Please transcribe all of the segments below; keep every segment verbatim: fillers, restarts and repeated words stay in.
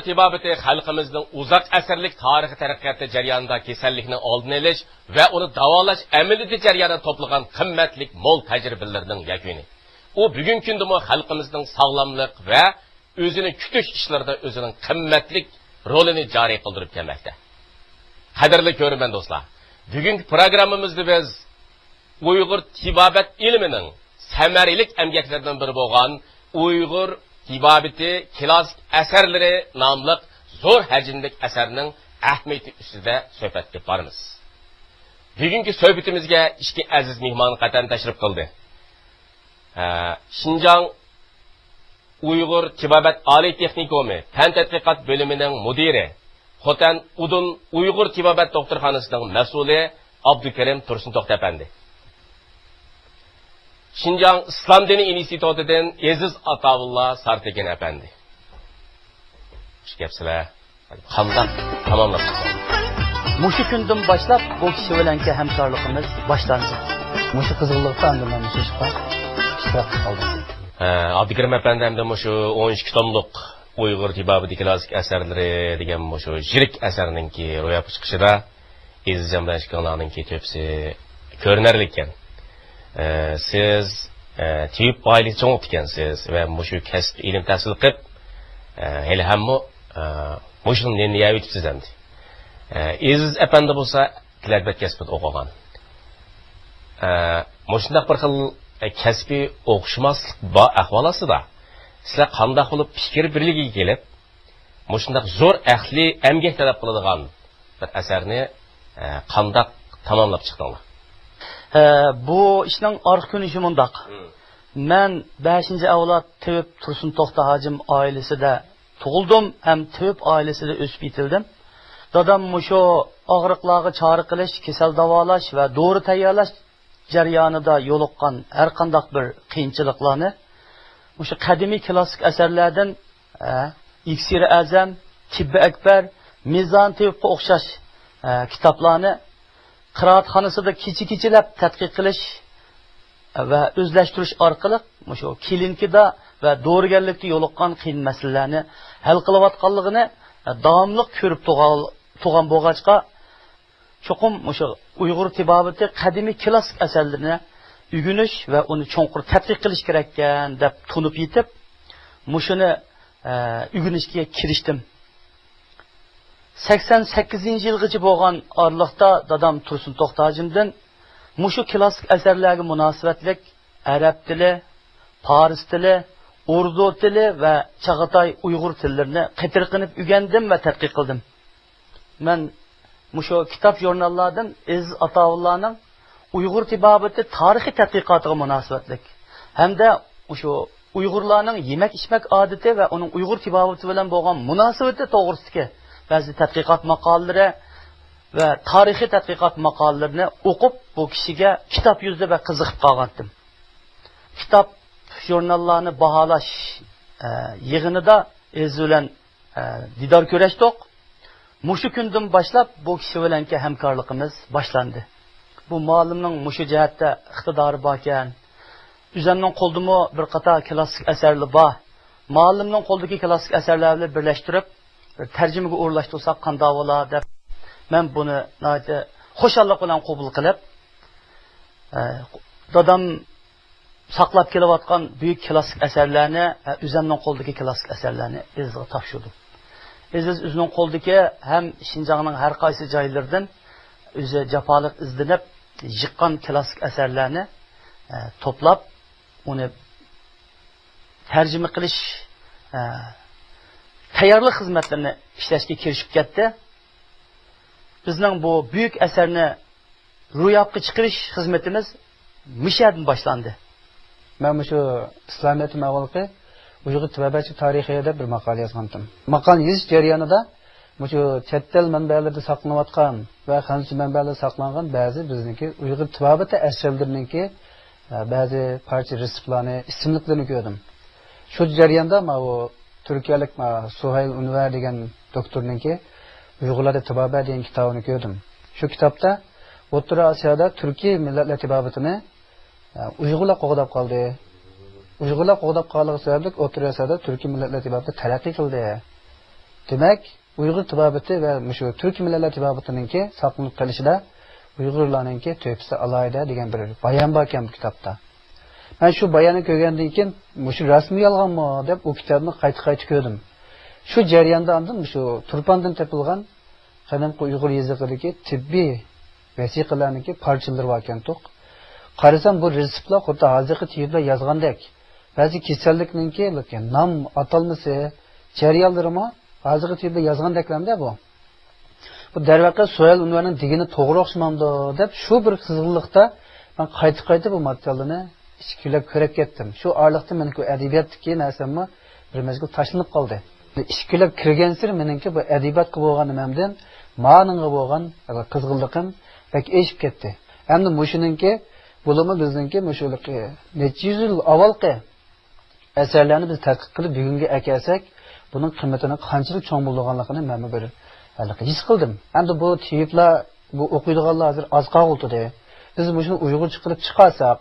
تېبابىتى خەلقىمىزنىڭ ئۇزاق ئەسىرلىك تارىخىي تەرەققىياتى جەريانىدا كېسەللىكنىڭ ئالدىنى ئېلىش ۋە ئۇنى داۋالاش ئەمەلىيىتى جەريانىدا توپلىغان قىممەتلىك مول تەجرىبىلىرىنىڭ يەكۈنى. ئۇ بۈگۈنكى كۈندىمۇ خەلقىمىزنىڭ ساغلاملىق ۋە ئۆزىنى كۈتۈش ئىشلىرىدا ئۆزىنىڭ قىممەتلىك رولىنى جارى قىلدۇرۇپ كەلمەكتە. قەدىرلىك كۆرۈرمەن دوستلار، بۈگۈنكى پروگراممىمىزدا بىز ئۇيغۇر تېبابەت ئىلمىنىڭ سەمەرىلىك ئەمگەكلىرىدىن بىرى بولغان ئۇيغۇر تېبابىتى كلاسسىك ئەسەرلىرى ناملىق زور ھەجىملىك ئەسەرنىڭ ئەھمىيىتى ئۈستىدە سۆھبەت ئېلىپ بارىمىز. بۈگۈنكى سۆھبىتىمىزگە ئىككى ئەزىز مېھمان قەتئەن تەشرىپ قىلدى. ھە، شىنجاڭ ئۇيغۇر تېبابەت ئالىي تېخنىكومى پەن تەتقىقات بۆلۈمىنىڭ مۇدىرى، خوتەن ئۇدۇن ئۇيغۇر تېبابەت دوختۇرخانىسىنىڭ مەسئۇلى ئابدۇكېرىم تۇرسۇنتوختى ئەپەندى. شىنجاڭ ئىسلام دىنى ئىنستىتۇتىدىن ئېزىز ئاتاۋۇللا سارتېكىن ئەپەندى. خۇش كەپسىلەر. قانداق تاماملاپ چىقتىڭ؟ مۇشۇ كۈندىن باشلاپ بۇ كىشى بىلەنكى ھەمكارلىقىمىز باشلاندى. مۇشۇ قىزغىنلىقتا ئاندىن مەن مۇشۇ ئىشقا ئىشتىراك قىلىپ قالدىم. ھە، ئابدۇكېرىم ئەپەندى ئەمدى مۇشۇ ئون ئىككى توملۇق ئۇيغۇر تېبابىتى كلاسسىك ئەسەرلىرى دېگەن مۇشۇ يىرىك ئەسەرنىڭكى روياپقا چىقىشىدا ئېزىز جان بىلەن ئىككىڭلارنىڭكى تۆھپىسى كۆرۈنەرلىك ئىكەن. ئە، سىز، ئە، تېۋىپ ئائىلىسى چوڭ ئىكەنسىز ۋە مۇشۇ كەسىپتە ئىلىم تەھسىل قىلىپ، ئە، ھېلىھەممۇ، ئە، مۇشۇنى نېنى يەۋېتىپسىز ئەمدى. ئە، ئېزىز ئەپەندى بولسا تىلەربەت كەسپىدە ئوقۇغان. ئە، مۇشۇنداق بىر خىل، ئە، كەسپىي ئوخشىماسلىق بار ئەھۋال ئاستىدا، سىلەر قانداق بولۇپ پىكىر بىرلىكىگە كېلىپ، مۇشۇنداق زور ئەقلىي ئەمگەك تەلەپ قىلىدىغان بىر ئەسەرنى، ئە، قانداق تاماملاپ چىقتىڭلار؟ ھە، بۇ ئىشنىڭ ئارقا كۆرۈنۈشى مۇنداق. مم. مەن بەشىنچى ئەۋلاد تېۋىپ تۇرسۇن توختى ھاجىم ئائىلىسىدە تۇغۇلدۇم ھەم تېۋىپ ئائىلىسىدە ئۆسۈپ يېتىلدىم. دادام مۇشۇ ئاغرىقلارغا چارە قىلىش، كېسەل داۋالاش ۋە دورا تەييارلاش جەريانىدا يولۇققان ھەر قانداق بىر قىيىنچىلىقلارنى مۇشۇ قەدىمىي كلاسسىك ئەسەرلەردىن، ئە، ئېكسىرى ئەزەم، تىببى ئەكبەر، مىزان تېۋىپقا ئوخشاش، ئە، كىتابلارنى قىرائەتخانىسىدا كېچە-كېچىلەپ تەتقىق قىلىش ۋە ئۆزلەشتۈرۈش ئارقىلىق مۇشۇ كلىنىكىدا ۋە دورىگەرلىكتە يولۇققان قىيىن مەسىلىلەرنى ھەل قىلىۋاتقانلىقىنى، ئە، داۋاملىق كۆرۈپ تۇغان، تۇغان بولغاچقا، چوقۇم مۇشۇ ئۇيغۇر تېبابىتى قەدىمىي كلاسسىك ئەسەرلىرىنى ئۆگىنىش ۋە ئۇنى چوڭقۇر تەتقىق قىلىش كېرەككەن دەپ تونۇپ يېتىپ، مۇشۇنى، ئە، ئۆگىنىشكە كىرىشتىم. سەكسەن سەككىزىنچى يىلغىچە بولغان ئارىلىقتا دادام تۇرسۇن توختى ھاجىمدىن مۇشۇ كلاسسىك ئەسەرلەرگە مۇناسىۋەتلىك ئەرەب تىلى، پارس تىلى، ئۇردۇ تىلى ۋە چاغاتاي ئۇيغۇر تىللىرىنى قېتىرقىنىپ ئۆگەندىم ۋە تەتقىق قىلدىم. مەن مۇشۇ كىتاب ژۇرناللاردىن ئېزىز ئاتاۋۇللانىڭ ئۇيغۇر تېبابىتى تارىخىي تەتقىقاتىغا مۇناسىۋەتلىك ھەمدە مۇشۇ ئۇيغۇرلارنىڭ يېمەك-ئىچمەك ئادىتى ۋە ئۇنىڭ ئۇيغۇر تېبابىتى بىلەن بولغان مۇناسىۋىتى توغرىسىدىكى بەزى تەتقىقات ماقالىلىرى ۋە تارىخىي تەتقىقات ماقالىلىرىنى ئوقۇپ، بۇ كىشىگە كىتاب يۈزىدە بەك قىزىقىپ قالغانتىم. كىتاب، ژۇرناللارنى باھالاش، ئە، يىغىنىدا ئېزىز بىلەن، ئە، دىدار كۆرۈشتۇق. مۇشۇ كۈندىن باشلاپ بۇ كىشى بىلەنكى ھەمكارلىقىمىز باشلاندى. بۇ مۇئەللىمنىڭ مۇشۇ جەھەتتە ئىقتىدارى باركەن. ئۆزەمنىڭ قولىدىمۇ بىر قاتار كلاسسىك ئەسەرلەر بار. مۇئەللىمنىڭ قولىدىكى كلاسسىك ئەسەرلەر بىلەن بىرلەشتۈرۈپ، بىر تەرجىمىگە ئورۇنلاشتۇرساق قانداق بولا دەپ، مەن بۇنى ناھايىتى خۇشاللىق بىلەن قوبۇل قىلىپ، ئە، دادام ساقلاپ كېلىۋاتقان بۈيۈك كلاسسىك ئەسەرلەرنى، ئە، ئۆزەمنىڭ قولىدىكى كلاسسىك ئەسەرلەرنى ئېزىزغا تاپشۇردۇم. ئېزىز ئۆزىنىڭ قولىدىكى ھەم شىنجاڭنىڭ ھەر قايسى جايلىرىدىن ئۆزى جاپالىق ئىزدىنىپ يىغقان كلاسسىك ئەسەرلەرنى، ئە، توپلاپ، ئۇنى تەرجىمە قىلىش، ئە، تەييارلىق خىزمەتلىرىنى ئىشلەشكە كىرىشىپ كەتتى. بىزنىڭ بۇ بۈيۈك ئەسەرنى روياپقا چىقىرىش خىزمىتىمىز مۇشۇ يەردىن باشلاندى. مەن مۇشۇ ئىسلامىيەتتىن ئاۋۋالقى ئۇيغۇر تېبابەتچى تارىخى دەپ بىر ماقالە يازغانتىم. ماقالىنى يېزىش جەريانىدا مۇشۇ چەت ئەل مەنبەلىرىدە ساقلىنىۋاتقان ۋە خەنزۇچە مەنبەلەردە ساقلانغان بەزى بىزنىڭكى ئۇيغۇر تېبابىتى ئەسەرلىرىنىڭكى، ئە، بەزى پارچە رېتسېپلارنى، ئىسىملىكلىرىنى كۆردۈم. شۇ جەرياندا ماۋۇ تۈركىيەلىك، ما، سۇھەيل ئۇنۋەر دېگەن دوكتورنىڭكى ئۇيغۇرلاردا تېبابەت دېگەن كىتابىنى كۆردۈم. شۇ كىتابتا ئوتتۇرا ئاسىيادا تۈركىي مىللەتلەر تېبابىتىنى، ئە، ئۇيغۇرلار قوغداپ قالدى. ئۇيغۇرلار قوغداپ قالغانلىقى سەۋەبلىك ئوتتۇرا ئاسىيادا تۈركىي مىللەتلەر تېبابىتى تەرەققىي قىلدى. دېمەك، ئۇيغۇر تېبابىتى ۋە مۇشۇ تۈركىي مىللەتلەر تېبابىتىنىڭكى ساقلىنىپ قېلىشىدا ئۇيغۇرلارنىڭكى تۆھپىسى ئالاھىدە دېگەن بىر بايان باركەن بۇ كىتابتا. مەن شۇ باياننى كۆرگەندىن كېيىن، مۇشۇ راستمۇ يالغانمۇ دەپ ئۇ كىتابنى قايتا-قايتا كۆردۈم. شۇ جەرياندا ئاندىن مۇشۇ تۇرپاندىن تېپىلغان قەدىمكى ئۇيغۇر يېزىقىدىكى تېببىي ۋەسىقىلەرنىڭكى پارچىلىرى باركەنتۇق. قارىسام، بۇ رېتسېپلار خۇددى ھازىرقى تېۋىپلار يازغاندەك. بەزى كېسەللىكنىڭكى نام، ئاتالمىسى، جەريانلىرىمۇ ھازىرقى تېۋىپلار يازغاندەكلەمدە بۇ. بۇ دەرۋەقە سۇھەيل ئۇنۋەرنىڭ دېگىنى توغرا ئوخشىمامدۇ دەپ، شۇ بىر قىزغىنلىقتا مەن قايتا-قايتا بۇ ماتېرىياللارنى ئىچكۈلەپ كۆرۈپ كەتتىم. شۇ ئارىلىقتا مېنىڭكى ئەدەبىياتتىكى نەرسەممۇ بىر مەزگىل تاشلىنىپ قالدى. ئىچكۈلەپ كىرگەنسېرى مېنىڭكى بۇ ئەدەبىياتقا بولغان نېمەمدىن، مانىڭغا بولغان قىزغىنلىقىم بەك ئېشىپ كەتتى. ئەمدى مۇشۇنىڭكى، بولۇپمۇ بىزنىڭكى مۇشۇ نەچچە يۈز يىل ئاۋۋالقى ئەسەرلەرنى بىز تەتقىق قىلىپ بۈگۈنگە ئەكەلسەك، بۇنىڭ قىممىتىنىڭ قانچىلىك چوڭ بولىدىغانلىقىنى مەنمۇ بىر ھېلىقى ھېس قىلدىم. ئەمدى بۇ تېۋىپلار، بۇ ئوقۇيدىغانلار ھازىر ئاز قالغۇلتىدى. بىز مۇشۇنى ئۇيغۇرچە قىلىپ چىقارساق،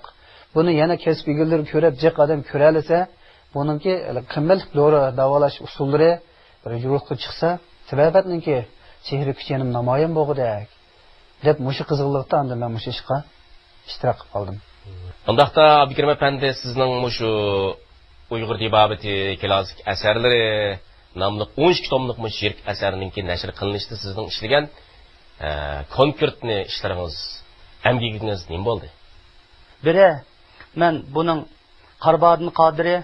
بۇنى يەنە كەسىپ ئىگىلىرى كۆرۈپ، جىق ئادەم كۆرەلىسە، بۇنىڭكى قىممەتلىك دورا داۋالاش ئۇسۇللىرى بىر يورۇققا چىقسا، تېبابەتنىڭكى سېھرىي كۈچى يەنە نامايان بولغۇدەك، دەپ مۇشۇ قىزغىنلىقتا ئاندىن مەن مۇشۇ ئىشقا ئىشتىراك قىلىپ قالدىم. ئۇنداقتا، ئابدۇكېرىم ئەپەندى، سىزنىڭ مۇشۇ ئۇيغۇر تېبابىتى كلاسسىك ئەسەرلىرى ناملىق ئون ئىككى توملۇق مۇشۇ يىرىك ئەسەرنىڭكى نەشر قىلىنىشىدا سىزنىڭ ئىشلىگەن، ئە، كونكرېتنى ئىشلىرىڭىز، ئەمگىكىڭىز نېمە بولدى؟ بىرى، مەن بۇنىڭ قاربادىن قادىرى،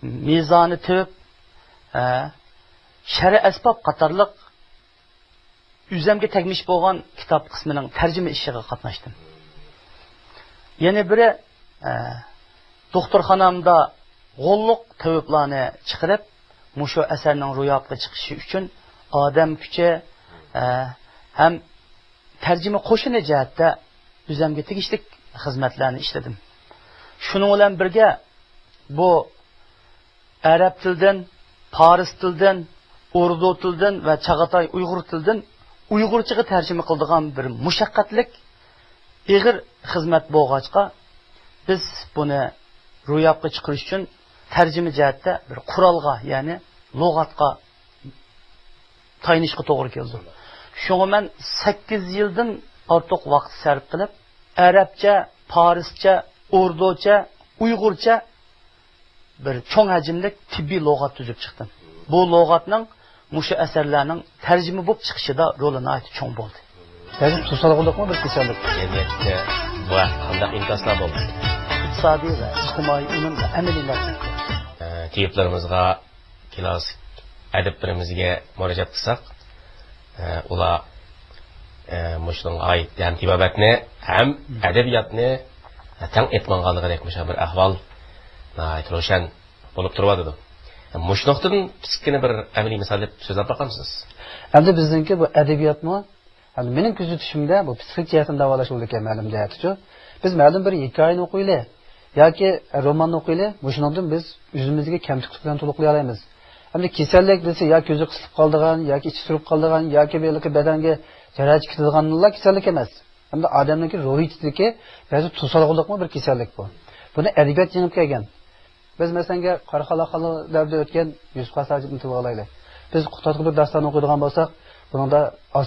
مىزانى تېۋىپ، ئە، شەرئى ئەسباب قاتارلىق ئۆزەمگە تەگمىش بولغان كىتاب قىسمىنىڭ تەرجىمە ئىشىغا قاتناشتىم. يەنە بىرى، ئە، دوختۇرخانامدا غوللۇق تېۋىپلارنى چىقىرىپ، مۇشۇ ئەسەرنىڭ روياپقا چىقىشى ئۈچۈن ئادەم كۈچى، ئە، ھەم تەرجىمە قوشۇنى جەھەتتە ئۆزەمگە تېگىشلىك خىزمەتلەرنى ئىشلىدىم. شۇنىڭ بىلەن بىرگە، بۇ ئەرەب تىلىدىن، پارس تىلىدىن، ئوردۇ تىلىدىن ۋە چاغاتاي ئۇيغۇر تىلىدىن ئۇيغۇرچىغا تەرجىمە قىلىدىغان بىر مۇشەققەتلىك، ئېغىر خىزمەت بولغاچقا، بىز بۇنى روياپقا چىقىرىش ئۈچۈن تەرجىمە جەھەتتە بىر قورالغا، يەنى لۇغەتكە تايىنىشقا توغرا كېلىدۇ. شۇڭا مەن سەككىز يىلدىن ئارتۇق ۋاقىت سەرپ قىلىپ، ئەرەبچە، پارسچە، ئوردۇچە، ئۇيغۇرچە بىر چوڭ ھەجىملىك تېببىي لۇغەت تۈزۈپ چىقتىم. بۇ لۇغەتنىڭ مۇشۇ ئەسەرلەرنىڭ تەرجىمە بولۇپ چىقىشىدا رولى ناھايىتى چوڭ بولدى. بەزى توسالغۇلۇقمۇ بىر كېسەللىك. جەمئىيەتتە بۇ ھەقتە قانداق ئىنكاسلار بولدى؟ ئىقتىسادىي ۋە ئىجتىمائىي ئۈنۈم ۋە ئەمەلىي نەتىجە. ئە، تېۋىپلىرىمىزغا، كلاسسىك ئەدىبلىرىمىزگە مۇراجىئەت قىلساق، ئە، ئۇلار، ئە، مۇشۇنىڭغا ئائىت ھەم تېبابەتنى، ھەم ئەدەبىياتنى تەڭ ئېيتمىغانلىقىدەك مۇشۇ بىر ئەھۋال ناھايىتى روشەن بولۇپ تۇرۇۋاتىدۇ. مۇشۇ نۇقتىدىن كىچىككىنە بىر ئەمەلىي مىسال دەپ سۆزلەپ باقامسىز؟ ئەمدى بىزنىڭكى بۇ ئەدەبىياتمۇ، يەنى مېنىڭ كۆزىتىشىمدە، بۇ پسىخىك جەھەتتىن داۋالاش بولىدىكەن، مەلۇم جەھەتتىچۇ. بىز مەلۇم بىر ھېكايىنى ئوقۇيلى ياكى روماننى ئوقۇيلى، مۇشۇنىڭدىن بىز ئۆزىمىزدىكى كەمتۈكلۈكلەرنى تولۇقلىيالايمىز. ئەمدى كېسەللىك دېسە، يا كۆزى قىسىلىپ قالىدىغان، ياكى ئىچى سۈرۈپ قالىدىغان، ياكى بىر بەدەنگە زەرەر كېتىدىغانلا كېسەللىك ئەمەس. ئەمدى ئادەمنىڭكى روھىيىتىدىكى بەزى توسالغۇلۇقمۇ بىر كېسەللىك بۇ. بۇنى ئەدەبىيات يېڭىپ كەلگەن. بىز، مەسىلەنگە، قاراخانلار خانلىرى دەۋرىدە ئۆتكەن يۈسۈپ خاس ھاجىپنى تىلغا ئالايلى. بىز قۇتادغۇ بىر داستاننى ئوقۇيدىغان بولساق، بۇنىڭدا ئاز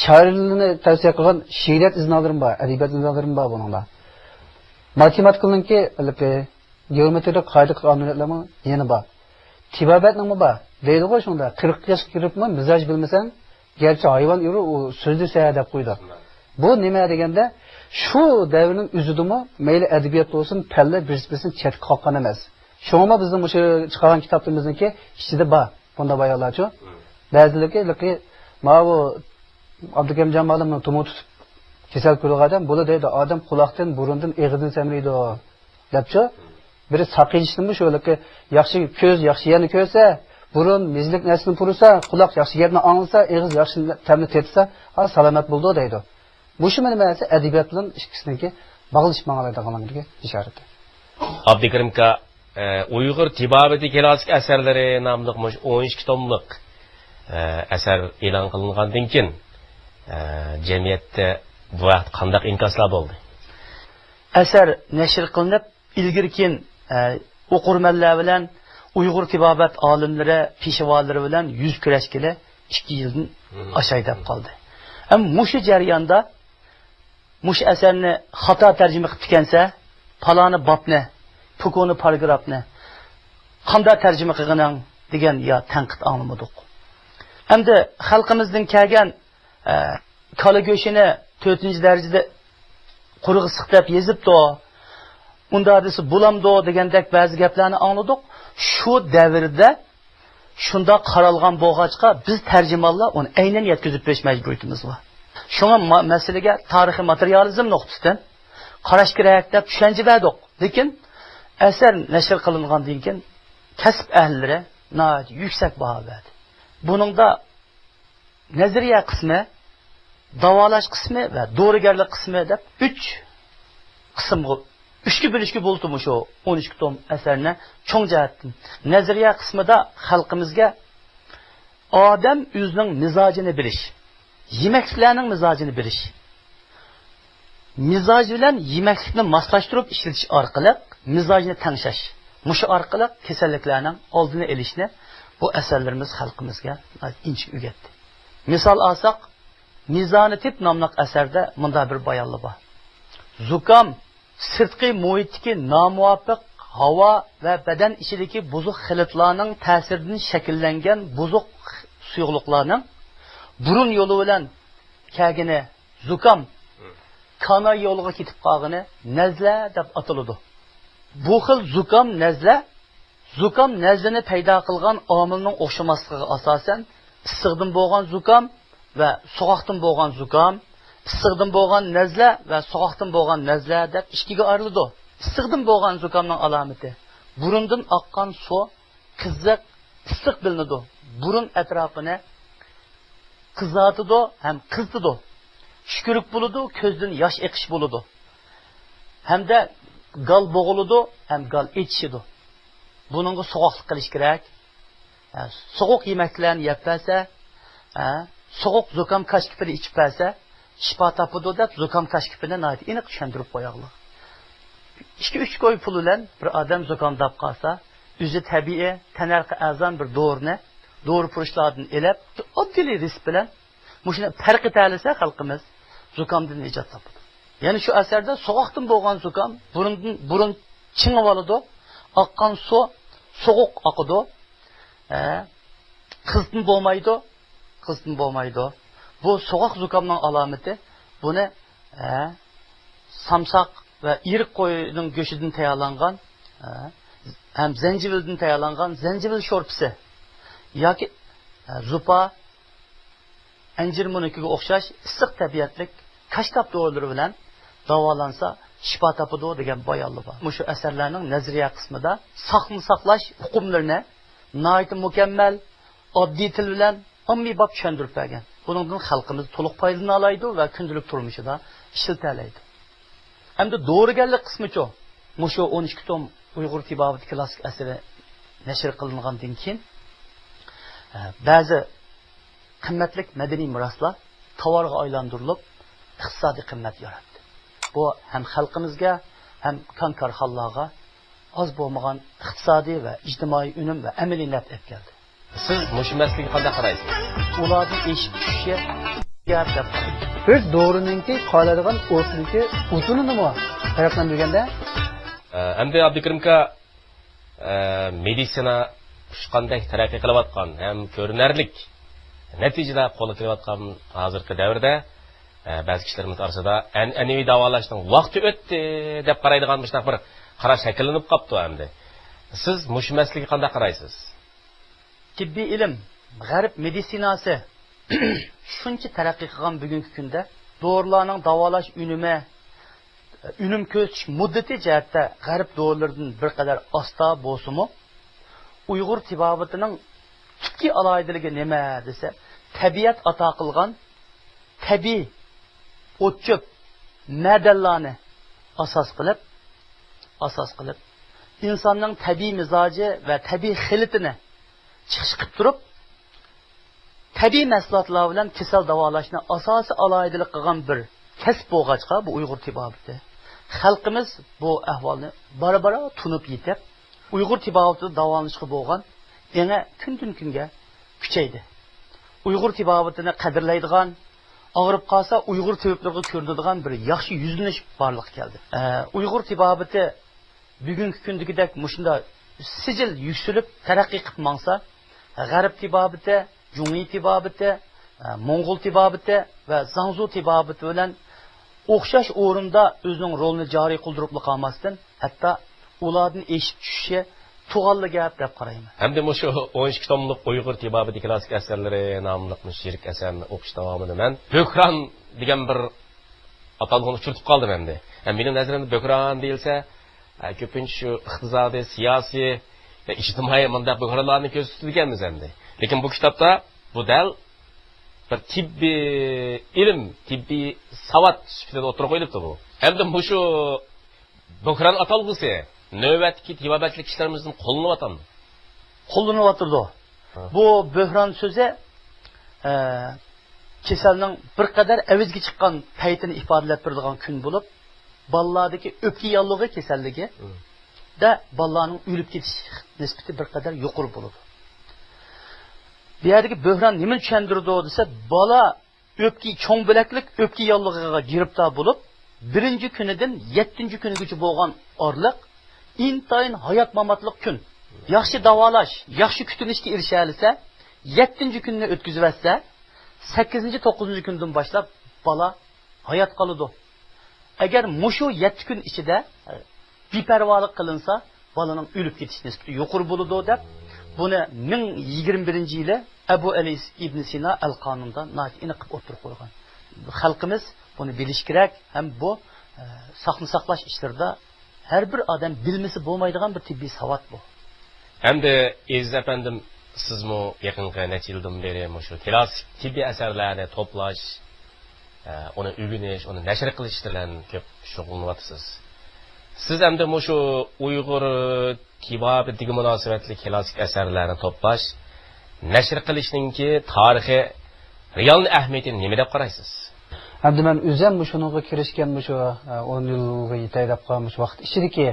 شائىرلىرىنى تەۋسىيە قىلغان شېئىرىيەت ئىزنالىرىمۇ بار، ئەدەبىيات ئىزنالىرىمۇ بار بۇنىڭدا. ماتېماتىكىنىڭكى ھېلىقى گېئومېترىيە قائىدە قانۇنىيەتلەرمۇ يەنە بار. تېبابەتنىڭمۇ بار. دەيدىغۇ شۇنداق، قىرىق ياشقا كىرىپمۇ مىزاج بىلمىسەڭ، گەرچە ھايۋان ئېرى، ئۇ سۆزلىسە دەپ قويىدۇ. بۇ نېمە دېگەندە، شۇ دەۋرنىڭ ئۆزىدىمۇ مەيلى ئەدەبىيات بولسۇن، پەنلەر بىرسى بىرسىنى چەتكە قاققان ئەمەس. شۇڭىمۇ بىزنىڭ مۇشۇ چىقارغان كىتابلىرىمىزنىڭكى ئىچىدە بار بۇنداق بايانلارچۇ. بەزىلىرى، ماۋۇ ئابدۇكېرىم جان مۇئەللىمنىڭ تومۇر تۇتۇپ كېسەل كۆرىدىغان ئادەم، بۇلا دەيدۇ، ئادەم قۇلاقتىن، بۇرۇندىن، ئېغىزدىن سەمرىيدۇ، دەپچۇ. بىرى ساقىيىشنىمۇ شۇ، ياخشى كۆز ياخشى يەرنى كۆرسە، بۇرۇن مېزىلىك نەرسىنى پۇرىسا، قۇلاق ياخشى گەپنى ئاڭلىسا، ئېغىز ياخشى تەمنى تېتىسا، ئا، سالامەت بولىدۇ دەيدۇ. مۇشۇ مېنىڭ مەسىلە ئەدەبىيات بىلەن ئىككىسىنىڭكى باغلىشىپ ماڭالايدىغانلىقىدىكى ئىشارىتى. ئابدۇكېرىم ئاكا، ئە، ئۇيغۇر تېبابىتى كلاسسىك ئەسەرلىرى ناملىق مۇشۇ ئون ئىككى توملۇق، ئە، ئەسەر ئېلان قىلىنغاندىن كېيىن، ئە، جەمئىيەتتە بۇ ھەقتە قانداق ئىنكاسلار بولدى؟ ئەسەر نەشر قىلىنىپ، ئىلگىرى كېيىن، ئە، ئوقۇرمەنلەر بىلەن ئۇيغۇر تېبابەت ئالىملىرى، پېشۋالىرى بىلەن يۈز كۆرۈشكىلى ئىككى يىلدىن مم. ئاشاي دەپ قالدى. ئەمما مۇشۇ جەرياندا مۇشۇ ئەسەرنى خاتا تەرجىمە قىپتىكەنسە، پالانى بابنى، پۇكونى پاراگرافنى قانداق تەرجىمە قىلغىنىڭ دېگەن يا تەنقىد ئاڭلىمىدۇق. ئەمدى خەلقىمىزدىن كەلگەن، ئە، كالا گۆشىنى تۆتىنچى دەرىجىدە قۇرۇق ئىسسىق دەپ يېزىپتۇ. ئۇنداق دېسە بولامدۇ دېگەندەك بەزى گەپلەرنى ئاڭلىدۇق. شۇ دەۋردە شۇنداق قارالغان بولغاچقا، بىز تەرجىمانلار ئۇنى ئەينەن يەتكۈزۈپ بېرىش مەجبۇرىيىتىمىز بار. شۇڭا ما-، مەسىلىگە تارىخىي ماتېرىيالىزم نۇقتىسىدىن قاراش كېرەك دەپ چۈشەنچە بەردۇق. لېكىن ئەسەر نەشر قىلىنغاندىن كېيىن كەسىپ ئەھلىلىرى ناھايىتى يۈكسەك باھا بەردى. بۇنىڭدا نەزەرىيە قىسمى، داۋالاش قىسمى ۋە دورىگەرلىك قىسمى دەپ ئۈچ قىسىمغا، ئۈچكە بۆلۈشكە بولىدۇ مۇشۇ ئون ئىككى توم ئەسەرنى چوڭ جەھەتتىن. نەزەرىيە قىسمىدا خەلقىمىزگە ئادەم ئۆزىنىڭ مىزاجىنى بىلىش، يېمەكلىكلەرنىڭ مىزاجىنى بىلىش، مىزاج بىلەن يېمەكلىكنى ماسلاشتۇرۇپ ئىشلىتىش ئارقىلىق مىزاجنى تەڭشەش، مۇشۇ ئارقىلىق كېسەللىكلەرنىڭ ئالدىنى ئېلىشنى بۇ ئەسەرلىرىمىز خەلقىمىزگە ئىنچىكە ئۆگەتتى. مىسال ئالساق، مىزانى تىپ ناملىق ئەسەردە مۇنداق بىر بايانلا بار: زۇكام سىرتقى مۇھىتتىكى نامۇۋاپىق ھاۋا ۋە بەدەن ئىچىدىكى بۇزۇق خىلىتلارنىڭ تەسىرىدىن شەكىللەنگەن بۇزۇق سۇيۇقلۇقلارنىڭ بۇرۇن يولى بىلەن كەلگىنى زۇكام، كاناي يولىغا كېتىپ قالغىنى نەزلە دەپ ئاتىلىدۇ. بۇ خىل زۇكام، نەزلە، زۇكام، نەزلىنى پەيدا قىلغان ئامىلنىڭ ئوخشىماسلىقىغا ئاساسەن، ئىسسىقتىن بولغان زۇكام ۋە سوغۇقتىن بولغان زۇكام، ئىسسىقتىن بولغان نەزلە ۋە سوغۇقتىن بولغان نەزلە دەپ ئىككىگە ئايرىلىدۇ. ئىسسىقتىن بولغان زۇكامنىڭ ئالامىتى: بۇرۇندىن ئاققان سۇ قىزىق، ئىسسىق بىلىنىدۇ. بۇرۇن ئەتراپىنى قىزارتىدۇ ھەم قىزىتىدۇ. چۈشكۈرۈك بولىدۇ، كۆزدىن ياش ئېقىش بولىدۇ. ھەمدە گال بوغۇلىدۇ ھەم گال ئېچىشىدۇ. بۇنىڭغا سوغۇقلۇق قىلىش كېرەك. ھە، سوغۇق يېمەكلەرنى يەپ بەرسە، ھە، سوغۇق زۇكام كاشكىپىنى ئىچىپ بەرسە، شىپا تاپىدۇ دەپ زۇكام كاشكىپىنى ناھايىتى ئېنىق چۈشەندۈرۈپ قوياغلىق. ئىككى-ئۈچ كوي پۇل بىلەن بىر ئادەم زۇكامداپ قالسا، ئۆزى تەبىئىي، تەننەرخى ئەرزان بىر دورىنى دورىپۇرۇشلاردىن ئېلىپ، ئاددىي رېتسېپ بىلەن مۇشۇنى پەرق ئېتەلىسە، خەلقىمىز زۇكامدىن نىجات تاپىدۇ. يەنە شۇ ئەسەردە سوغۇقتىن بولغان زۇكام بۇرۇندىن بۇرۇن چىڭىۋالىدۇ، ئاققان سۇ سوغۇق ئاقىدۇ، ھە، قىزىتما بولمايدۇ، قىزىتما بولمايدۇ. بۇ سوغۇق زۇكامنىڭ ئالامىتى. بۇنى، ھە، سامساق ۋە ئېرىق قويىنىڭ گۆشىدىن تەييارلانغان، ھە، ھەم زەنجىۋىلدىن تەييارلانغان زەنجىۋىل شورپىسى ياكى، ھە، زۇپا، ئەنجىر مونىكىگە ئوخشاش ئىسسىق تەبىئەتلىك كاشتاپ دورىلىرى بىلەن داۋالانسا شىپا تاپىدۇ دېگەن بايانلا بار. مۇشۇ ئەسەرلەرنىڭ نەزەرىيە قىسمىدا ساقلىما ساقلاش ئۇقۇملىرىنى ناھايىتى مۇكەممەل، ئاددىي تىل بىلەن ئاممىباب چۈشەندۈرۈپ بەرگەن. بۇنىڭدىن خەلقىمىز تولۇق پايدىلىنالايدۇ ۋە كۈندىلىك تۇرمۇشىدا ئىشلىتەلەيدۇ. ئەمدى دورىگەرلىك قىسمىچۇ؟ مۇشۇ ئون ئىككى توم ئۇيغۇر تېبابىتى كلاسسىك ئەسىرى نەشر قىلىنغاندىن كېيىن، ئە، بەزى قىممەتلىك مەدەنىي مىراسلار تاۋارغا ئايلاندۇرۇلۇپ، ئىقتىسادىي قىممەت ياراتتى. بۇ ھەم خەلقىمىزگە، ھەم كان كارخانىلارغا ئاز بولمىغان ئىقتىسادىي ۋە ئىجتىمائىي ئۈنۈم ۋە ئەمەلىي نەپ ئەپ كەلدى. سىز مۇشۇ مەسىلىگە قانداق قارايسىز؟ ئۇلاردىن ئېشىپ چۈشۈشى گەپ دەپ قارايمەن. بىر دورىنىڭكى قالىدىغان ئوتنىڭكى ئۇزۇنىنىمۇ پەرقلەندۈرگەندە. ئە، ئەمدى ئابدۇكېرىم ئاكا، ئە، مېدىتسىنا ئۇچقاندەك تەرەققىي قىلىۋاتقان ھەم كۆرۈنەرلىك نەتىجىلەر قولغا كېلىۋاتقان ھازىرقى دەۋردە، ئە، بەزى كىشىلىرىمىز ئارىسىدا ئەنئەنىۋى داۋالاشنىڭ ۋاقتى ئۆتتى دەپ قارايدىغان مۇشۇنداق بىر قاراش شەكىللىنىپ قاپتۇ ئەمدى. سىز مۇشۇ مەسىلىگە قانداق قارايسىز؟ تېببىي ئىلىم، غەرب مېدىتسىناسى شۇنچە تەرەققىي قىلغان بۈگۈنكى كۈندە، دورىلارنىڭ داۋالاش ئۈنۈمى، ئۈنۈم كۆرسىتىش مۇددىتى جەھەتتە غەرب دورىلىرىدىن بىر قەدەر ئاستا بولسىمۇ، ئۇيغۇر تېبابىتىنىڭ تۈپكى ئالاھىدىلىكى نېمە دېسە، تەبىئەت ئاتا قىلغان تەبىئىي ئوت-چۆپ، مەدەنلەرنى ئاساس قىلىپ، ئاساس قىلىپ، ئىنساننىڭ تەبىئىي مىزاجى ۋە تەبىئىي خىلىتىنى چىقىش قىلىپ تۇرۇپ، تەبىئىي مەھسۇلاتلار بىلەن كېسەل داۋالاشنى ئاساسىي ئالاھىدىلىك قىلغان بىر كەسىپ بولغاچقا، بۇ ئۇيغۇر تېبابىتى، خەلقىمىز بۇ ئەھۋالنى بارا-بارا تونۇپ يېتىپ، ئۇيغۇر تېبابىتىدە داۋالىنىشقا بولغان ئېڭى كۈندىن-كۈنگە كۈچەيدى. ئۇيغۇر تېبابىتىنى قەدىرلەيدىغان، ئاغرىپ قالسا ئۇيغۇر تېۋىپلىرىغا كۆرۈنىدىغان بىر ياخشى يۈزلىنىش بارلىققا كەلدى. ئە، ئۇيغۇر تېبابىتى بۈگۈنكى كۈندىكىدەك مۇشۇنداق سىجىل يۈكسىلىپ تەرەققىي قىلىپ ماڭسا، غەرب تېبابىتى، جۇڭيى تېبابىتى، ئە، موڭغۇل تېبابىتى ۋە زاڭزۇ تېبابىتى بىلەن ئوخشاش ئورۇندا ئۆزىنىڭ رولىنى جارى قىلدۇرۇپلا قالماستىن، ھەتتا ئۇلاردىن ئېشىپ چۈشۈشى تۇغانلا گەپ دەپ قارايمەن. ھەمدە مۇشۇ ئون ئىككى توملۇق ئۇيغۇر تېبابىتى كلاسسىك ئەسەرلىرى ناملىق مۇشۇ يىرىك ئەسەرنى ئوقۇش داۋامىدا مەن بۆھران دېگەن بىر ئاتالغۇنى ئۇچرىتىپ قالدىم ئەمدى. ھەم مېنىڭ نەزىرىمدە بۆھران دېيىلسە، ھە، كۆپىنچە شۇ ئىقتىسادىي، سىياسىي ۋە ئىجتىمائىي مۇنداق بۆھرانلارنى كۆرسىتىدىكەنمىز ئەمدى. لېكىن بۇ كىتابتا بۇ دەل بىر تېببىي ئىلىم، تېببىي ساۋات سۈپىتىدە ئوتتۇرىغا قويۇلۇپتۇ بۇ. ئەمدى مۇشۇ بۆھران ئاتالغۇسى نۆۋەتتىكى تېبابەتچىلىك ئىشلىرىمىزدىن قوللىنىۋاتامدۇ؟ قوللىنىۋاتىدۇ. ھە. بۇ بۆھران سۆزى، ئە، كېسەلنىڭ بىر قەدەر ئەۋجىگە چىققان پەيتىنى ئىپادىلەپ بېرىدىغان كۈن بولۇپ، بالىلاردىكى ئۆپكە ياللۇغى كېسەللىكى دە بالىلارنىڭ ئۆلۈپ كېتىش نىسبىتى بىر قەدەر يۇقىرى بولىدۇ. بۇ يەردىكى بۆھران نېمىنى چۈشەندۈرىدۇ دېسە، بالا ئۆپكە، چوڭ بۆلەكلىك ئۆپكە ياللۇغىغا گىرىپتار بولۇپ، بىرىنچى كۈنىدىن يەتتىنچى كۈنىگىچە بولغان ئارىلىق ئىنتايىن ھايات-ماماتلىق كۈن. ياخشى داۋالاش، ياخشى كۈتۈنۈشكە ئېرىشەلىسە، يەتتىنچى كۈننى ئۆتكۈزۈۋەتسە، سەككىزىنچى، توققۇزىنچى كۈندىن باشلاپ بالا ھايات قالىدۇ. ئەگەر مۇشۇ يەتتە كۈن ئىچىدە بىپەرۋالىق قىلىنسا، بالىنىڭ ئۆلۈپ كېتىش نىسبىتى يۇقىرى بولىدۇ دەپ، بۇنى مىڭ يىگىرمە بىرىنچى يىلى ئەبۇ ئەلى ئىبن سىنا ئەل قانۇندا ناھايىتى ئېنىق قىلىپ ئوتتۇرىغا قويغان. خەلقىمىز بۇنى بىلىشى كېرەك ھەم بۇ، ئە، ساقنى ساقلاش ئىشلىرىدا ھەر بىر ئادەم بىلمىسە بولمايدىغان بىر تېببىي ساۋات بۇ. ھەمدە ئەزىز ئەپەندىم، سىزمۇ يېقىنقى نەچچە يىلدىن بېرى مۇشۇ كلاسسىك تېببىي ئەسەرلەرنى توپلاش، ئە، ئۇنى ئۆگىنىش، ئۇنى نەشر قىلىش بىلەن كۆپ شۇغۇللىنىۋاتىسىز. سىز ئەمدى مۇشۇ ئۇيغۇر تېبابىتىگە مۇناسىۋەتلىك كلاسسىك ئەسەرلەرنى توپلاش، نەشر قىلىشنىڭكى تارىخىي رېئال ئەھمىيىتىنى نېمە دەپ قارايسىز؟ ئەمدى مەن ئۆزۈم مۇشۇنىڭغا كىرىشكەن مۇشۇ، ئە، ئون يىلغا يېتەي دەپ قالغان مۇشۇ ۋاقىت ئىچىدىكى،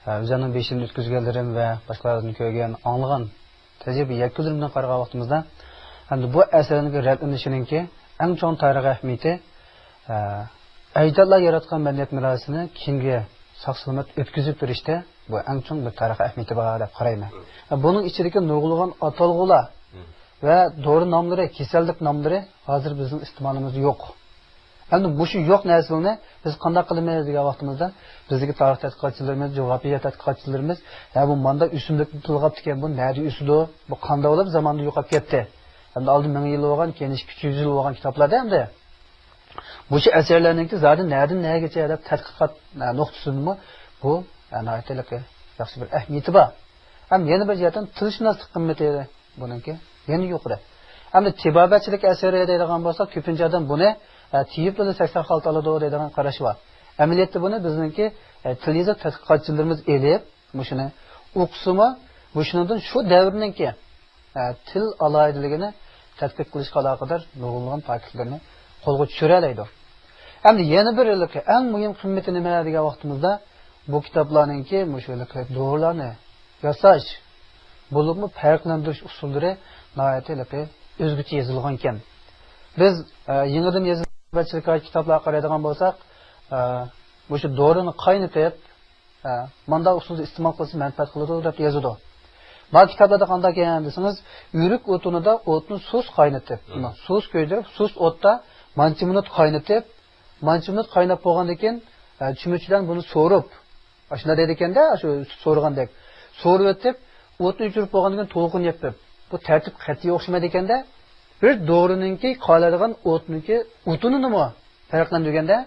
ئە، ئۆزۈمنىڭ بېشىمدىن ئۆتكۈزگەنلىرىم ۋە باشقىلاردىن كۆرگەن، ئاڭلىغان تەجرىبە يەكۈنلىرىمدىن قارىغان ۋاقتىمىزدا، ئەمدى بۇ ئەسەرنىڭكى رەتلىنىشىنىڭكى ئەڭ چوڭ تارىخىي ئەھمىيىتى، ئە، ئەجدادلار ياراتقان مەدەنىيەت مىراسىنى كېيىنگە ساق-سالامەت ئۆتكۈزۈپ بېرىشتە بۇ ئەڭ چوڭ بىر تارىخىي ئەھمىيىتى بار دەپ قارايمەن. ئە، بۇنىڭ ئىچىدىكى نۇرغۇنلىغان ئاتالغۇلار ۋە دورا ناملىرى، كېسەللىك ناملىرى ھازىر بىزنىڭ ئىستېمالىمىزدا يوق. ئەمدى مۇشۇ يوق نەرسىلەرنى بىز قانداق قىلىمىز دېگەن ۋاقتىمىزدا، بىزدىكى تارىخ تەتقىقاتچىلىرىمىز، جۇغراپىيە تەتقىقاتچىلىرىمىز، ھە، بۇ ماندا ئۆسۈملۈكنى تىلغاپتىكەن، بۇ نەدە ئۆسىدۇ، بۇ قانداق بولۇپ زاماندا يوقاپ كەتتى؟ ئەمدى ئالدى مىڭ يىل بولغان، كېيىن ئىككى يۈز يىل بولغان كىتابلاردا ئەمدى مۇشۇ ئەسەرلەرنىڭكى زادى نەدىن نەگىچە دەپ تەتقىقات، ھە، نۇقتىسىدىنمۇ بۇ، ھە، ناھايىتى ياخشى بىر ئەھمىيىتى بار. ھەم يەنە بىر جەھەتتىن تىلشۇناسلىق قىممىتى بۇنىڭكى يەنە يۇقىرى. ئەمدى تېبابەتچىلىك ئەسىرى دەيدىغان بولساق، كۆپىنچە ئادەم بۇنى، ئە، تېۋىپلاردا سەكسەن خالتا ئالىدۇ دەيدىغان قاراش بار. ئەمەلىيەتتە بۇنى بىزنىڭكى، ئە، تىل يېزىق تەتقىقاتچىلىرىمىز ئېلىپ، مۇشۇنى ئوقۇسىمۇ، مۇشۇنىڭدىن شۇ دەۋرنىڭكى، ئە، تىل ئالاھىدىلىكىنى تەتقىق قىلىشقا ئالاقىدار نۇرغۇنلىغان پاكىتلىرىنى قولغا چۈشۈرەلەيدۇ. ئەمدى يەنە بىر ھېلىقى ئەڭ مۇھىم قىممىتى نېمە دېگەن ۋاقتىمىزدا، بۇ كىتابلارنىڭكى مۇشۇ ھېلىقى دورىلارنى ياساش، بولۇپمۇ پەرقلەندۈرۈش ئۇسۇللىرى ناھايىتى ھېلىقى ئۆزگىچە يېزىلغانىكەن. بىز، ئە، يېڭىدىن يېزىلغان تېبابەتچىلىك كىتابلارغا قارايدىغان بولساق، ئە، مۇشۇ دورىنى قاينىتىپ، ئە، مانداق ئۇسۇلدا ئىستېمال قىلسا مەنپەئەت قىلىدۇ دەپ يازىدۇ. مانا كىتابلاردا قانداق ئىكەن دېسىڭىز، ئۆرۈك ئوتۇنىدا ئوتنى سۇس قاينىتىپ، مم. سۇس كۆيدۈرۈپ، سۇس ئوتتا مانچە مىنۇت قاينىتىپ، مانچە مىنۇت قايناپ بولغاندىن كېيىن، ئە، چۆمۈچ بىلەن بۇنى سورۇپ، ئاشۇنداق دەيدىكەندە، شۇ سورىغاندەك. سورۇپ ئۆتۈپ، ئوتنى ئۆچۈرۈپ بولغاندىن كېيىن تولغىنى يېپىپ، بۇ تەرتىپ قەتئىي ئوخشىمايدىكەندە، بىر دورىنىڭكى قاينايدىغان ئوتنىڭكى ئوتۇنىنىمۇ پەرقلەندۈرگەندە،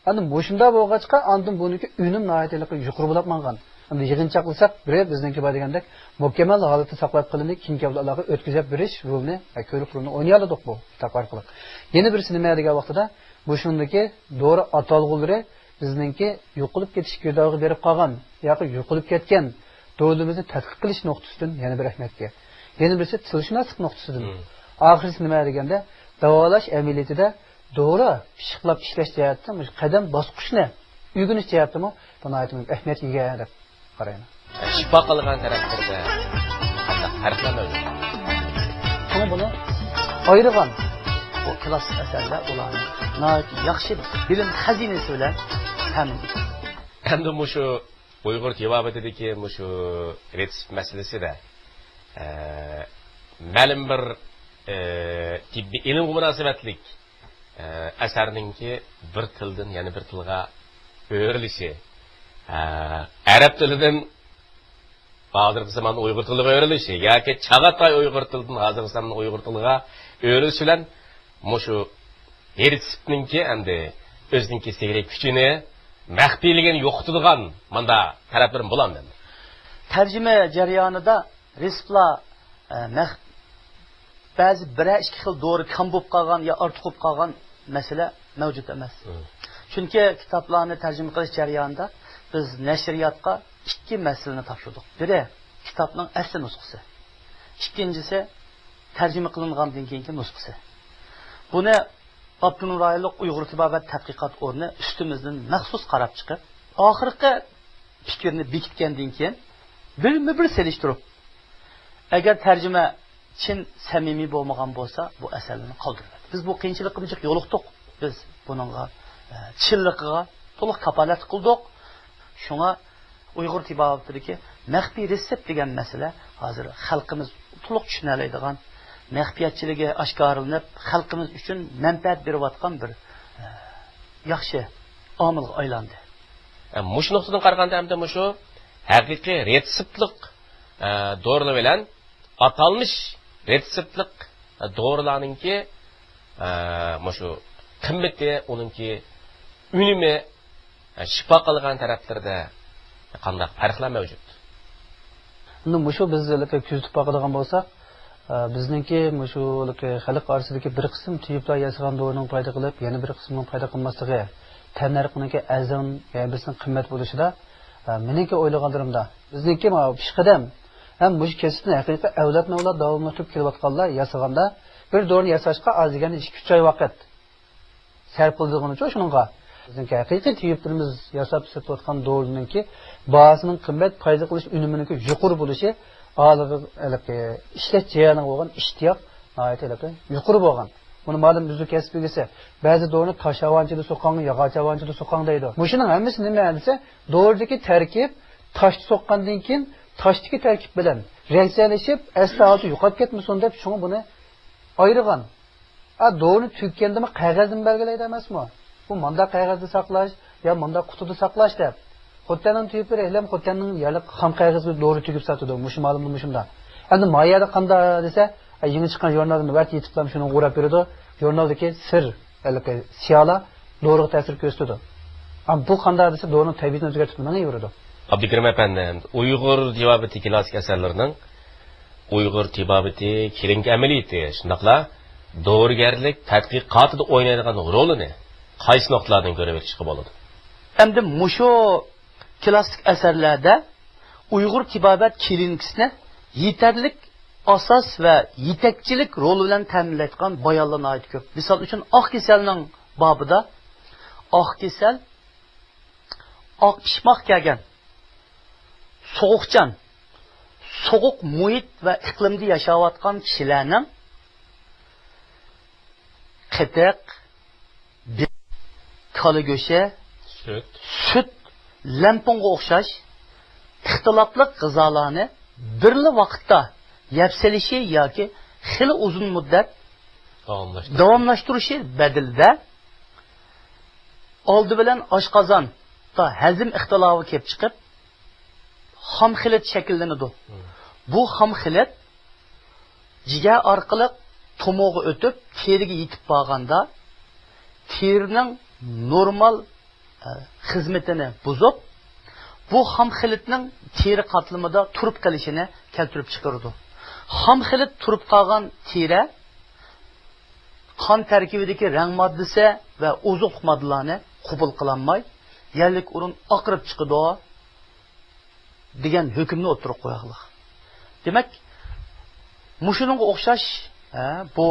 ئەمدى مۇشۇنداق بولغاچقا، ئاندىن بۇنىڭكى ئۈنۈم ناھايىتى يۇقىرى بولاپ ماڭغان. ئەمدى يىغىنچاقلىساق، بىرى بىزنىڭكى بار دېگەندەك مۇكەممەل ھالەتتە ساقلاپ قېلىندى، كېيىنكى ئەۋلادلارغا ئۆتكۈزۈپ بېرىش رولىنى، ھە، كۆرۈك رولىنى ئوينىيالىدۇق بۇ كىتاب ئارقىلىق. يەنە بىرسى نېمە دېگەن ۋاقتىدا، مۇشۇندىكى دورا ئاتالغۇلىرى بىزنىڭكى يوقىلىپ كېتىش گىردابىغا بېرىپ قالغان ياكى يوقىلىپ كەتكەن دورىلىرىمىزنى تەتقىق قىلىش نۇقتىسىدىن يەنە بىر ئەھمىيەتكە ئىگە. يەنە بىرسى تىلشۇناسلىق نۇقتىسىدىن. مم. ئاخىرسى نېمە دېگەندە، داۋالاش ئەمەلىيىتىدە دورا پىششىقلاپ ئىشلەش جەھەتتە مۇشۇ قەدەم باسقۇچنى ئۆگىنىش جەھەتتىمۇ بۇ ناھايىتى مۇھىم ئەھمىيەتكە ئىگە دەپ قارايمەن. شىپا قىلغان تەرەپلىرىدە قانداق پەرقلەر مەۋجۇت؟ شۇڭا بۇنى ئايرىغان بۇ كلاسسىك ئەسەرلەر ئۇلارنى ناھايىتى ياخشى بىلىم خەزىنىسى بىلەن تەمىن ئېتىدۇ. ئەمدى مۇشۇ ئۇيغۇر تېبابىتىدىكى مۇشۇ رېتسېپت مەسىلىسىدە، ئە، مەلۇم بىر، ئە، تېببىي ئىلىمغا مۇناسىۋەتلىك، ئە، ئەسەرنىڭكى بىر تىلدىن يەنە بىر تىلغا ئۆرۈلۈشى، ئە، ئەرەب تىلىدىن ھازىرقى زامان ئۇيغۇر تىلىغا ئۆرۈلۈشى ياكى چاغاتاي ئۇيغۇر تىلىدىن ھازىرقى زامان ئۇيغۇر تىلىغا ئۆرۈلۈشى بىلەن مۇشۇ رېتسېپتنىڭكى ئەمدى ئۆزىنىڭكى سېھرىي كۈچىنى، مەخپىيلىكىنى يوقىتىدىغان ماندا تەرەپلىرىمۇ بولامدۇ؟ تەرجىمە جەريانىدا رېتسېپلار، ئە، مەخ-، بەزى بىرەر ئىككى خىل دورا كام بولۇپ قالغان يا ئارتۇق بولۇپ قالغان مەسىلە مەۋجۇت ئەمەس. مم. چۈنكى كىتابلارنى تەرجىمە قىلىش جەريانىدا بىز نەشرىياتقا ئىككى مەسىلىنى تاپشۇردۇق. بىرى، كىتابنىڭ ئەسلى نۇسخىسى. ئىككىنچىسى، تەرجىمە قىلىنغاندىن كېيىنكى نۇسخىسى. بۇنى ئاپتونوم رايونلۇق ئۇيغۇر تېبابەت تەتقىقات ئورنى ئۈستىمىزدىن مەخسۇس قاراپ چىقىپ، ئاخىرقى پىكىرنى بېكىتكەندىن كېيىن، بىرمۇ بىر سېلىشتۇرۇپ، ئەگەر تەرجىمە چىن سەمىمىي بولمىغان بولسا، بۇ ئەسەرلەرنى قالدۇرۇۋەتتى. بىز بۇ قىيىنچىلىققا جىق يولۇقتۇق. بىز بۇنىڭغا، ئە، چىنلىقىغا تولۇق كاپالەتلىك قىلدۇق. شۇڭا ئۇيغۇر تېبابىتىدىكى مەخپىي رېتسېپت دېگەن مەسىلە ھازىر خەلقىمىز تولۇق چۈشىنەلەيدىغان، مەخپىيەتچىلىكى ئاشكارىلىنىپ، خەلقىمىز ئۈچۈن مەنپەئەت بېرىۋاتقان بىر، ئە، ياخشى ئامىلغا ئايلاندى. ئە، مۇشۇ نۇقتىدىن قارىغاندا، ئەمدى مۇشۇ ھەقىقىي رېتسېپتلىق، ئە، دورىلار بىلەن ئاتالمىش رېتسېپتلىق دورىلارنىڭكى، ئە، مۇشۇ قىممىتى، ئۇنىڭكى ئۈنۈمى، ئە، شىپا قىلغان تەرەپلىرىدە قانداق پەرقلەر مەۋجۇت؟ ئەمدى مۇشۇ بىز كۆزىتىپ باقىدىغان بولساق، ئە، بىزنىڭكى مۇشۇ خەلق ئارىسىدىكى بىر قىسىم تېبىپلار ياسىغان دورىنىڭ پايدا قىلىپ، يەنە بىر قىسمىنىڭ پايدا قىلماسلىقى، تەننەرخىنىڭكى ئەرزان، يەنە بىرسىنىڭ قىممەت بولۇشىدا، ئە، مېنىڭكى ئويلىغانلىرىمدا، بىزنىڭكى مانا پېشقەدەم ھەم مۇشۇ كەسىپنى ھەقىقىي ئەۋلادمۇ ئەۋلاد داۋاملاشتۇرۇپ كېلىۋاتقانلار ياسىغاندا، بىر دورىنى ياساشقا ئاز دېگەندە ئىككى ئۈچ ئاي ۋاقىت سەرپ قىلىدىغىنىچۇ شۇنىڭغا. بىزنىڭكى ھەقىقىي تېبىپلىرىمىز ياساپ سېتىۋاتقان دورىنىڭكى باھاسىنىڭ قىممەت، پايدا قىلىش ئۈنۈمىنىڭكى يۇقىرى بولۇشى، ئالىغا ھېلىقى ئىشلەش جەريانىغا بولغان ئىشتىياق ناھايىتى ھېلىقى يۇقىرى بولغان. بۇنى مالۇم بىزنىڭ كەسىپ ئىگىسى، بەزى دورىنى تاش ھاۋانىڭ ئىچىدە سوققانغا، ياغاچ ھاۋانىڭ ئىچىدە سوققان دەيدۇ. مۇشۇنىڭ ھەممىسى نېمە دېسە، دورىدىكى تەركىب تاشتا سوققاندىن كېيىن تاشتىكى تەركىب بىلەن رەڭسەنلىشىپ، ئەسلى ھالىتى يوقاپ كەتمىسۇن دەپ، شۇڭا بۇنى ئايرىغان. ئا، دورىنى تۈگىگەندىمۇ قەغەزنى بەلگىلەيدۇ ئەمەسمۇ؟ بۇ مانداق قەغەزدە ساقلاش يا مانداق قۇتىدا ساقلاش دەپ. خوتەننىڭ تېبىپلىرى ھېلىمۇ خوتەننىڭ يەرلىك خام قەغىزى دورا تۈگۈپ ساتىدۇ. مۇشۇ مالىمدا مۇشۇنداق. ئەمدى ما يەردە قانداق دېسە، ئە، يېڭى چىققان ژۇرنالدىن ۋەت يېتىپلا شۇنى ئوراپ بېرىدۇ. ژۇرنالدىكى سىر، ھېلىقى سىيالا دورىغا تەسىر كۆرسىتىدۇ. ئەمما بۇ قانداق دېسە، دورىنىڭ تەبىئىتىنى ئۆزگەرتىپ مېڭىۋېرىدۇ. ئابدۇكېرىم ئەپەندى، ئۇيغۇر تېبابىتى كلاسسىك ئەسەرلىرىنىڭ ئۇيغۇر تېبابىتى كلىنىكا ئەمەلىيىتى، شۇنداقلا دورىگەرلىك تەتقىقاتىدا ئوينايدىغان رولىنى قايسى نۇقتىلاردىن كۆرۈۋېتىشقا بولىدۇ؟ ئەمدى مۇشۇ كلاسسىك ئەسەرلەردە ئۇيغۇر تېبابەت كلىنىكىسىنى يېتەرلىك ئاساس ۋە يېتەكچىلىك رولى بىلەن تەمىنلەيدىغان بايانلار ناھايىتى كۆپ. مىسال ئۈچۈن، ئاق كېسەلنىڭ بابىدا ئاق كېسەل، ئاق پىشماق كەلگەن، سوغۇقچان، سوغۇق مۇھىت ۋە ئىقلىمدا ياشاۋاتقان كىشىلەرنىڭ قېتىق، بېلىق، كالا گۆشى، سۈت. سۈت، لەمپۇڭغا ئوخشاش ئىختىلاپلىق غىزالارنى بىرلا ۋاقىتتا يەپ سېلىشى ياكى خېلى ئۇزۇن مۇددەت داۋاملاشتۇرۇش. داۋاملاشتۇرۇشى بەدىلىدە، ئالدى بىلەن ئاشقازاندا ھەزىم ئىختىلاپى كېلىپ چىقىپ، خام خىلىت شەكىللىنىدۇ. مم. بۇ خام خىلىت جىگەر ئارقىلىق تومۇرغا ئۆتۈپ، تېرىگە يېتىپ بارغاندا، تېرىنىڭ نورمال، ئە، خىزمىتىنى بۇزۇپ، بۇ خام خىلىتنىڭ تېرە قاتلىمىدا تۇرۇپ قېلىشىنى كەلتۈرۈپ چىقىرىدۇ. خام خىلىت تۇرۇپ قالغان تېرە قان تەركىبىدىكى رەڭ ماددىسى ۋە ئوزۇقلۇق ماددىلارنى قوبۇل قىلالماي، يەرلىك ئورۇن ئاقىرىپ چىقىدۇ دېگەن ھۆكۈمنى ئوتتۇرىغا قويغانلىق. دېمەك، مۇشۇنىڭغا ئوخشاش، ھە، بۇ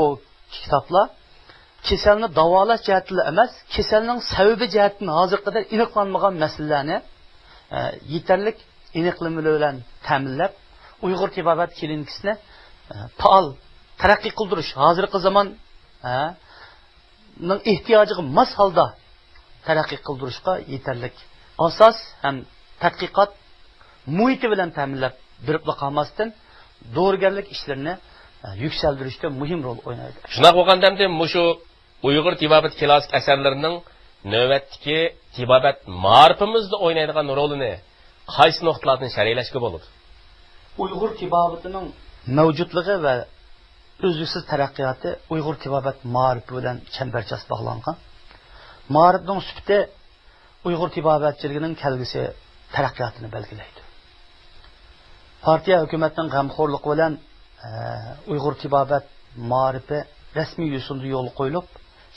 كىتابلار كېسەلنى داۋالاش جەھەتتىلا ئەمەس، كېسەلنىڭ سەۋەبى جەھەتتىن ھازىرغا قەدەر ئېنىقلانمىغان مەسىلىلەرنى، ھە، يېتەرلىك ئېنىقلىمىلىرى بىلەن تەمىنلەپ، ئۇيغۇر تېبابەت كلىنىكىسىنى، ئە، پائال تەرەققىي قىلدۇرۇش، ھازىرقى زامان، ئە، نىڭ ئېھتىياجىغا ماس ھالدا تەرەققىي قىلدۇرۇشقا يېتەرلىك ئاساس ھەم تەتقىقات مۇھىتى بىلەن تەمىنلەپ بېرىپلا قالماستىن، دورىگەرلىك ئىشلىرىنى، ئە، يۈكسەلدۈرۈشتە مۇھىم رول ئوينايدۇ. شۇنداق بولغاندا، ئەمدى مۇشۇ ئۇيغۇر تېبابەت كلاسسىك ئەسەرلىرىنىڭ نۆۋەتتىكى تېبابەت مائارىپىمىزدا ئوينايدىغان رولىنى قايسى نۇقتىلاردىن شەرھلەشكە بولىدۇ؟ ئۇيغۇر تېبابىتىنىڭ مەۋجۇتلۇقى ۋە ئۈزلۈكسىز تەرەققىياتى ئۇيغۇر تېبابەت مائارىپى بىلەن چەمبەرچاس باغلانغان. مائارىپنىڭ سۈپىتى ئۇيغۇر تېبابەتچىلىكىنىڭ كەلگۈسى تەرەققىياتىنى بەلگىلەيدۇ. پارتىيە ھۆكۈمەتنىڭ غەمخورلۇقى بىلەن، ئە، ئۇيغۇر تېبابەت مائارىپى رەسمىي يوسۇندا يولغا قويۇلۇپ،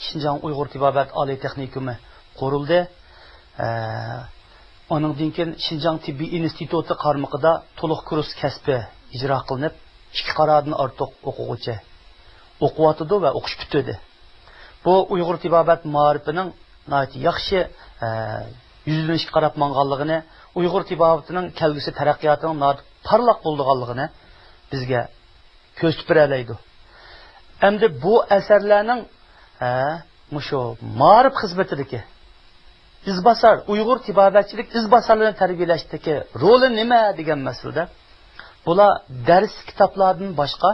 شىنجاڭ ئۇيغۇر تېبابەت ئالىي تېخنىكومى قۇرۇلدى. ئە، ئۇنىڭدىن كېيىن شىنجاڭ تېببىي ئىنستىتۇتى قارمىقىدا تولۇق كۇرس كەسپى ئىجرا قىلىنىپ، ئىككى قارادىن ئارتۇق ئوقۇغۇچى ئوقۇۋاتىدۇ ۋە ئوقۇش پۈتتۈردى. بۇ ئۇيغۇر تېبابەت مائارىپىنىڭ ناھايىتى ياخشى، ئە، يۈزلىنىشكە قاراپ ماڭغانلىقىنى، ئۇيغۇر تېبابىتىنىڭ كەلگۈسى تەرەققىياتىنىڭ ناھايىتى پارلاق بولىدىغانلىقىنى بىزگە كۆرسىتىپ بېرەلەيدۇ. ئەمدى بۇ ئەسەرلەرنىڭ، ھە، مۇشۇ مائارىپ خىزمىتىدىكى ئىزباسار، ئۇيغۇر تېبابەتچىلىك ئىزباسارلىرىنى تەربىيەلەشتىكى رولى نېمە دېگەن مەسىلىدە، بۇلار دەرس كىتابلاردىن باشقا،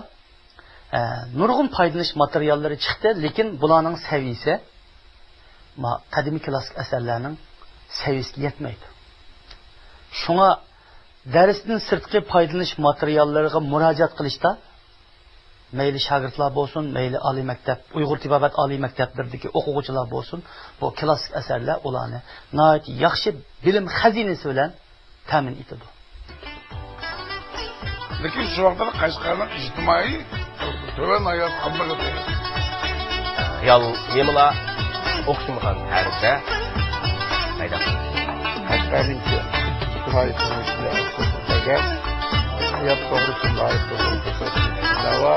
ھە، نۇرغۇن پايدىلىنىش ماتېرىياللىرى چىقتى، لېكىن بۇلارنىڭ سەۋىيىسى ما قەدىمىي كىلاسسىك ئەسەرلەرنىڭ سەۋىيىسىگە يەتمەيدۇ. شۇڭا دەرستىن سىرتقى پايدىلىنىش ماتېرىياللىرىغا مۇراجىئەت قىلىشتا، مەيلى شاگىرتلار بولسۇن، مەيلى ئالىي مەكتەپ، ئۇيغۇر تېبابەت ئالىي مەكتەپلىرىدىكى ئوقۇغۇچىلار بولسۇن، بۇ كىلاسسىك ئەسەرلەر ئۇلارنى ناھايىتى ياخشى بىلىم خەزىنىسى بىلەن تەمىن ئېتىدۇ. لېكىن شۇ ۋاقىتتا قەشقەرنىڭ ئىجتىمائىي تۆۋەن ھايات قالمىغىدى. خىيال نېمىلا ئوخشىمىغان ھەرپتە پەيدا قىلىدۇ. قەشقەرنىڭكى ئىجتىمائىي تۇرمۇشىدا ئەگەر ھايات توغرىسىدا لايىق بولغان دەۋا.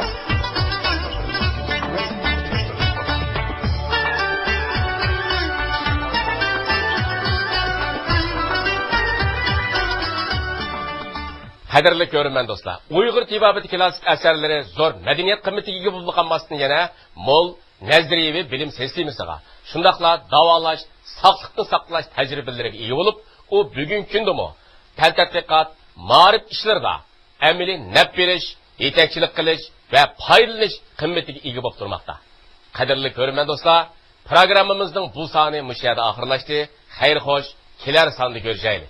قەدىرلىك كۆرۈرمەن دوستلار، ئۇيغۇر تېبابىتى كىلاسسىك ئەسەرلىرى زور مەدەنىيەت قىممىتىگە ئىگە بولۇپ قالماستىن، يەنە مول نەزەرىيەۋى بىلىم سىستېمىسىغا، شۇنداقلا داۋالاش، ساقلىقنى ساقلاش تەجرىبىلىرىگە ئىگە بولۇپ، ئۇ بۈگۈنكى كۈندىمۇ پەن تەتقىقات، مائارىپ ئىشلىرىدا ئەمەلىي نەپ بېرىش، يېتەكچىلىك قىلىش ۋە پايدىلىنىش قىممىتىگە ئىگە بولۇپ تۇرماقتا. قەدىرلىك كۆرۈرمەن دوستلار، پروگراممىمىزنىڭ بۇ سانى مۇشۇ يەردە ئاخىرلاشتى. خەير خوش، كېلەر ساندا كۆرۈشەيلى.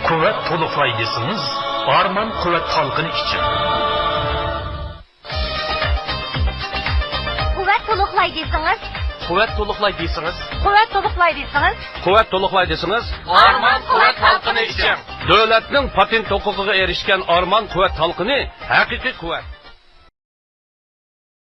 قۇۋۋەت تولۇقلاي دېسىڭىز، ئارمان قۇۋۋەت تالقىنى ئىچىڭ. قۇۋۋەت تولۇقلاي دېسىڭىز. قۇۋۋەت تولۇقلاي دېسىڭىز. قۇۋۋەت تولۇقلاي دېسىڭىز. قۇۋۋەت تولۇقلاي دېسىڭىز. ئارمان قۇۋۋەت تالقىنى ئىچىڭ. دۆلەتنىڭ پاتېنت ھوقۇقىغا ئېرىشكەن ئارمان قۇۋۋەت تالقىنى ھەقىقىي قۇۋۋەت.